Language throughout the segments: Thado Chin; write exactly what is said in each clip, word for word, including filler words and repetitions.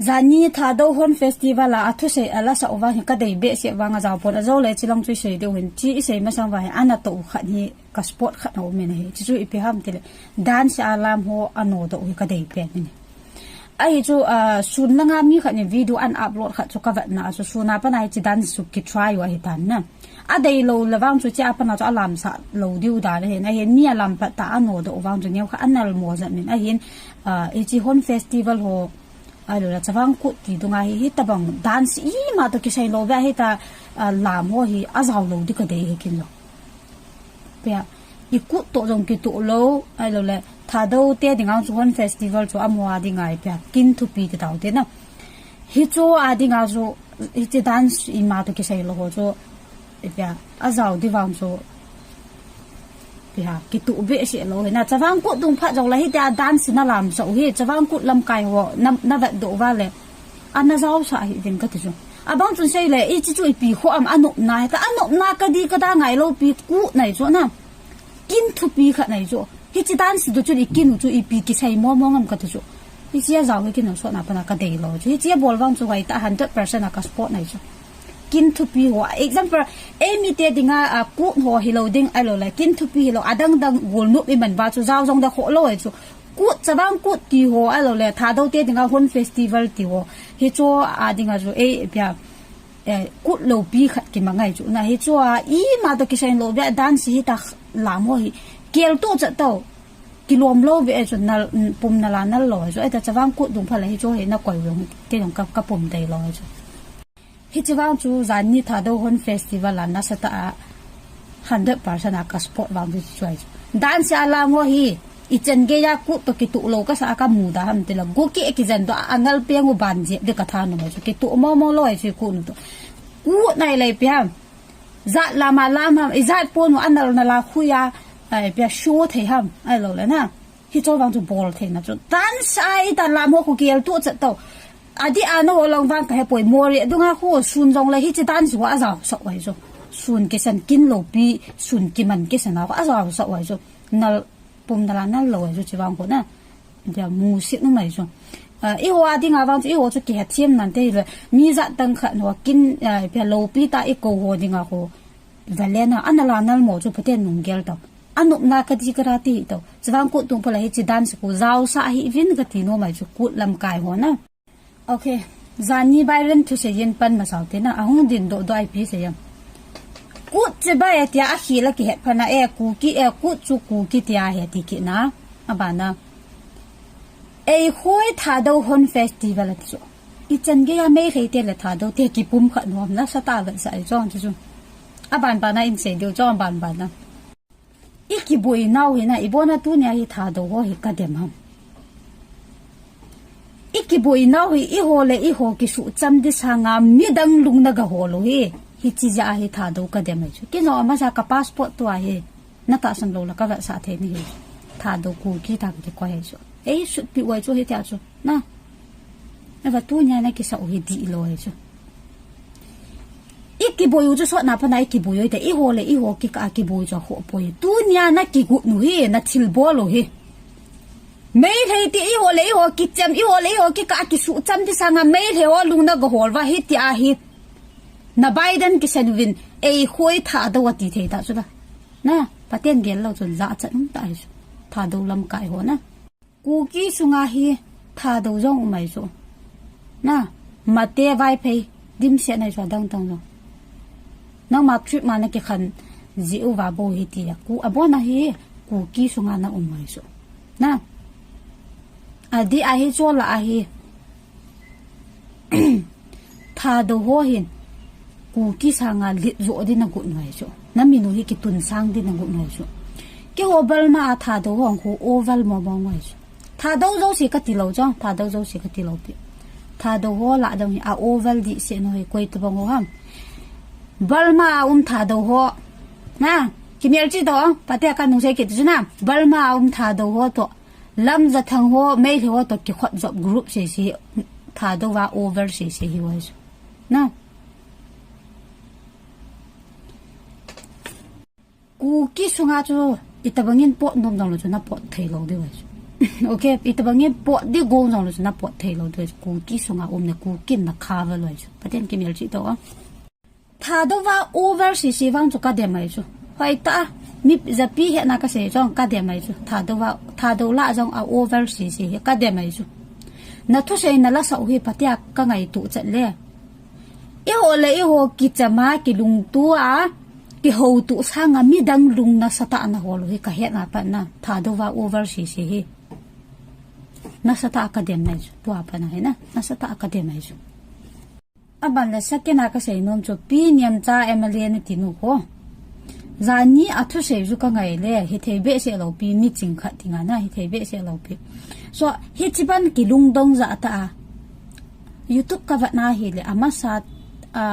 Jani Thadou Hon Festival a, athusei ala sa uva hi kadei behseh vang ajao pon, ajole chilang chu isei diu hin. Chi isei masang uva hi, ana to khat hi ka spot khat a um in ahi. Chi chu ipi ham tile, dance a lam ho anodoh hi kadei pen in. Ahi chu, ah, sun langa mi khat in video an upload khat chu kavetna a chu, sun a pat a hichi dance chu kitry u ahi tan na. Adei lou le vang chu chi a pat a chu alamsah lou diu dan ahin, ahin mi alam pat ta anodoh vang chu neo kha anal mo jat min ahin, ah, hichi Hon Festival ho, ahilou le Chavang Kut ti dunga hi, hitabang dance ima to kisei lou ve hita, ah, lam ho hi ajao lou di kadei hi kin jong. Pia, i kut to jong kituh lou, ahilou le, Thadou te dinga chu Hon Festival chu amaho a dinga hi pia, kin thupi ti tau te na. Hichu a dinga chu, hichi dance ima to kisei lou ho chu, pia, ajao di vang chu, pia, kituh behseh lou hi na. Chavang Kut dung phat jong le hitia dance na lamsah u hi, Chavang Kut lamkai ho, na, na vetdoh uva le, ana jaosah hih uvin kati chu. Abang chun sei le, hichi chu ipi kho am anopna hita, anopna kadi kada ngai lou pi kut nai chu na. Kin thupi khat nai chu. Hichi dance to chun i kin u chu ipi kisei mo mo ngam kati chu. Hichi ajao hi kin u sot na pat a kadei lou chu. Hichi abol vang chu hoitah hundred percent a ka spot nai chu. Kin thupi ho. Example, eimi te dinga, ah, kut ho hilou ding ahilou le. Kin thupi hilou, adang dang golnop iman uva chu jao jong da kho lou ahi chu. Kut, Chavang Kut ti ho ahilou le, Thadou te dinga Hon Festival ti ho. Hichu a dinga chu, eh, pia, eh, kut lou pi khat kimang ahi chu. Na hichu a, ima to kisei lou ve, dance hita lam ho hi. Kel to chat to. Kilom lou ve ahi chu, nal, pum nal a nal lou ahi chu. Ahita Chavang Kut dung phat le hichu hi na koi u jong, kei jong ka, ka pum dei lou ahi chu. Hichi vang chu jani Thadou Hon Festival a nasatah a hundred percent a ka spot vang chu chu ahi chu. Dance a lam ho hi, ichan gei a kut to kituh lou kasa a kamu da ham tile. Go ki e kijen doh a ngal peng u ban jep di katha nom ahi chu. Kituh mo mo lou ahi chu kut nu to. Kut nai le pi ham. Jat lam a lam ham, ijat pon u anal nal a khui a, ai, pia show thei ham, ahilou le na. Hichu vang chu bol theina chu. Dance a hita lam ho khu kel to chat to. Adeh a na ho lang vang kahe poi, Moreh dunga khu sun jong le hichi dance ho ajaosah u ahi chu. Sun kisan kin lou pi, sun kiman kisan a khu ajaosah u ahi chu. Nal pum nal a nal lou ahi chu chi vang khu na. Dia musit um ahi chu. Ah, eiho a dinga vang chu eiho chu kihethem nante le. Mi jat dang khat ho kin, ah, pia lou pi ta i kou ho dinga khu. Valen a, ana la nal mo chu Pathen nung gel tau. Anopna kadi kada ti tau. Chavang Kut dung phat le hichi dance khu jaosah hih uvin kati nom ahi chu kut lamkai ho na. Okay. Jani Byron thusei in pan masau te na. Ahung din doh doh a ipi sei em. Kut chibai atia akhel a kihet phat na e Kuki e kut chu Kuki tia he ti kit na. Abana. Eikhoi Thadou Hon Festival ati chu. Ichan gei a Meitei te le Thadou te kipumkhat nom nasatah a vetsah ahi chong chu chu. Aban ban a in sei diu chong aban ban a. I kiboi nau hi na, ibona tunia hi Thadou ho hi kadem ham. I kiboi nau hi, eiho le eiho kisuh cham di sanga midang lung na gahol u hi. Hichi jeh a hi Thadou kadem ahi chu. Kino amasa ka passport tua hi. Na tahsan lou le kavetsah thei nahi. Thadou Kuki tah kikoi ahi chu. Ei sutpi u ahi chu hitia chu. Na. Eva tunia na kisah u hi dihlou ahi chu. I kiboi u chu sot na pat a i kiboi u te, eiho le eiho kikah a kiboi chu akhoh poi. Tunia na kigot u hi, na thilbol u hi. Meitei te eiho le eiho kichem, eiho le eiho kikah a kisuh cham di sanga Meitei ho lung na gahol uva hitia hi. Na Biden kisan uvin, eikhoi Thadou ati thei ta chu la. Na, Pathen gel lou chun jachat um ta ahi chu. Thadou lamkai ho na. Kuki sunga hi Thadou jong um ahi chu. Na, Mate Vaiphei dimset ahi chu adang dang jong. Nangma trip ma na kikhen ji uva bou hi tia. Ku abona hi Kuki sunga na um ahi chu. Na. Adeh a hi chu la ahi. Thadou ho hin Kuki sanga lit jo di na got u ahi chu. Na min u hi kitun sang di na got u ahi chu. Keiho Burma a Thadou ho khu oval mo mo u ahi chu. Thadou jouse kati lou chong, Thadou jouse kati lou pi. Thadou ho lah dong hi a oval di se no hi koi tabang ho ham. Burma a um Thadou ho. Na, kimel chi dong, pate ka nung sei kit chu na. Burma a um Thadou ho to. Lamjathang ho, Meitei ho to kikhot jop group sei sei, Thadou va over sei sei hi u ahi chu. Na. Kuki sunga chu, itabang in pot nom dong lou chu na pot thei lou di u ahi chu. Okay, itobang hi pot di gong jong lou chu na pot thei lou tu, Kuki sunga um na Kuki na kha va lou chu. Pathen kimelchih to. Thadou va over sese vang chu ka dem ahi chu. Hoi ta, mi japi hetna ka sei jong ka dem ahi chu. Thadou va, Thadou la jong a over sese hi ka dem ahi chu. Na thusei na lasa u hi phatea ka ngaito chet le. Eiho le eiho kichama kilungto a, kihouto sanga midang lung nasatah a na hol u hi ka hetna pat na. Thadou va over sese hi. Nasatah a ka dem ahi chu. Tua pat na hi na. Nasatah a ka dem ahi chu. Aban le second a ka sei nom chu, Pi Niamcha M L A na ti nu ho. Jani a thusei chu ka ngai le, hithei behseh lou pi, mi ching khat ti nga na, hithei behseh lou pi. So, hichi ban kilungdong ja ta a. YouTube ka vat na hi le, amasa, a,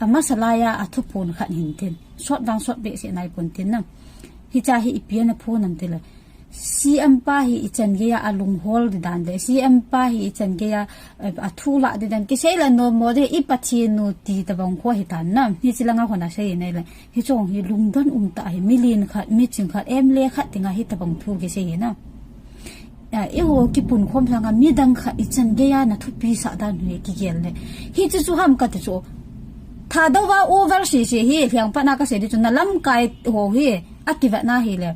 amasa lai a, a thuphon khat hin tin. Sot vang sot behseh nai pon tin na. Hicha hi ipi a na phon am ti le. C M pa hi ichan gei a alunghol di dan le, C M pa hi ichan gei a, eh, athu la di dan. Kisei la nom mo de, i Pathen u ti tabang kho hi tan na. Hichi langa hon a sei nei le. Hichong hi lungdon um ta hi, mi len khat, mi ching khat, M L A khat ti nga hi tabang thu kisei hi na. A, eiho kipun khom sanga midang khat ichan gei a na thupi sah dan hi kigel le. Hichi chu ham ka ti chu. Thadou va over sese hi, hiang pa na ka sei di chu, na lamkai ho hi, a kivat na hi le.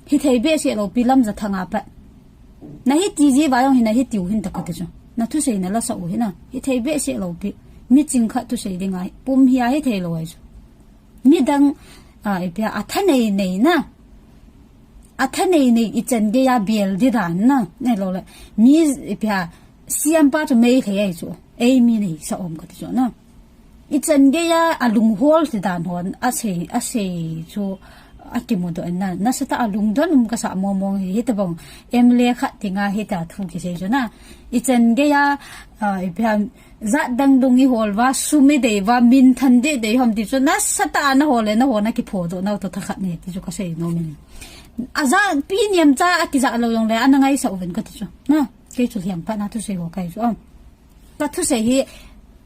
Hithei behseh lou pi, lamja thang a pat. Na hiti ji va jong hi na hitiu hin ta ka ti chu. Na thusei na lasa u hi na. Hithei behseh lou pi. Mi ching khat thusei ding a hi. Pum hi a hithei lou ahi chu. Midang, a, ipi a, a thanei nei na. A thanei nei ichan gei a bel di dan na. Nei lou le. Mi ipi a, C M pa chu mei thei ahi chu. Ei mi nei sa om ka ti chu na. Ichan gei a, alunghol ti dan hon, a sei, a sei chu, a kimu doh na, nasatah a lungdon um ka sa mong mong hi, hitabang M L A khat ti nga hita thu kisei chu na. Ichan gei a, a, ipi ham, jat dang dung i hol va, sum i dei va, min than dei dei hom ti chu, nasatah a na hol le, na hol na kipho doh nau to tha khat nei ti chu ka sei nom in. A ja, Pi Niamcha a kija lou jong le, a na ngaisah uvin ka ti chu. Na, kei chu hiang pa na thusei ho kai chu, um. Ka thusei hi,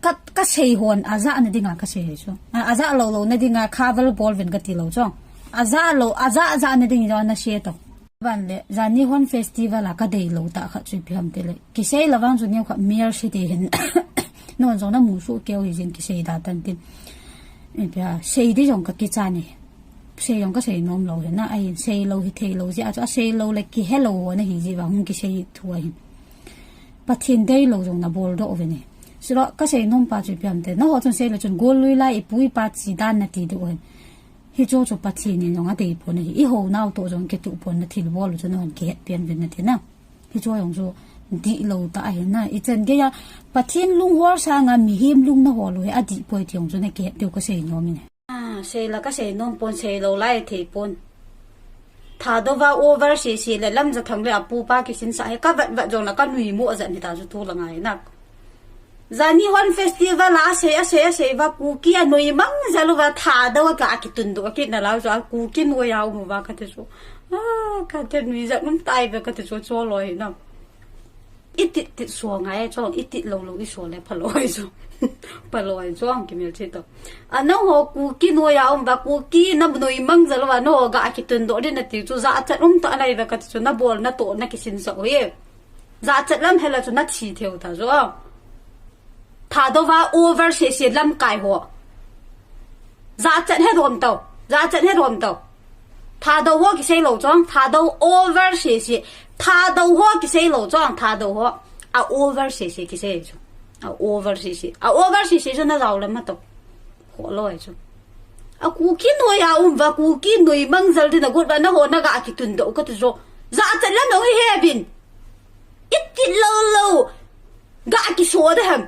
ka, ka sei hon, a ja na dinga ka sei hi chu. A, a ja lou lou na dinga, kha val bol vin ka ti lou chu. A ja lou, a ja, a ja na ding jong na sei to. Ban le, jani hon festival a ka dei lou ta khat chu ipi ham ti le. Kisei la vang chu neo kha mer si ti hin. Non jong na mu su keu hi jin kisei da tan tin. Ipi a, sei di jong ka kicha ni. Sei jong ka sei nom lou hi na, ahin sei lou hithei lou ji a chu, a sei lou le kihe lou ho na hi ji va hung kisei thu ahin. Pathen dei lou jong na bol doh uve ni. Silo ka sei nom pa chu ipi ham ti le. Na ho chun sei lou chun gol lui lai i pu i pa chi dan na ti doh uve. Hicho chu Pathen in jong a dei pon ahi. I ho nau to jong kituh pon na thil bol u chu na hon kihet pian vin na ti na. Hicho jong chu dih lou ta ahi na. Ichan gei a Pathen lunghol sanga mihem lung na hol u hi a dih poi ti jong chu na kihet diu ka sei nom in. A, sei la ka sei nom pon, sei lou lai thei pon. Thadou va over sese le lamja thang le a pu pa kisin sa hi ka vat vat jong la ka nui mo a jat ni ta chu tu la ngai na. Jani hon festival a sei, a sei, a sei va Kuki a nui mang jal u va Thadou a ka a kitun doh a kit na lau chu a Kuki noi a um u va ka ti chu. A, ka ti nui jat um tai ve ka ti chu cho loi na. I tit tit so ngai chong, i tit lou lou i so le phalou ai chu. Phalou ai chong kimelchih to. A nang ho Kuki noi a um va Kuki na nui mang jal u va no ga a kitun doh di na ti chu jachat um ta nai ve ka ti chu na bol na to na kisin sa u e. Jachat lam hela chu na thi theu ta chu. Thadou va over sese lamkai ho. Jachat he dom to. Jachat he dom to. Thadou ho kisei lou chong. Thadou over sese. Thadou ho kisei lou chong. Thadou ho. A over sese kisei chu. A over sese. A over sese chu na jao lam ma to. Ho loi chu. A Kuki noi a um va Kuki noi mang jal di na gut va na ho na ga kitun doh ka ti chu. Jachat lam no hi he vin. I tit lou lou. Ga kiso de ham.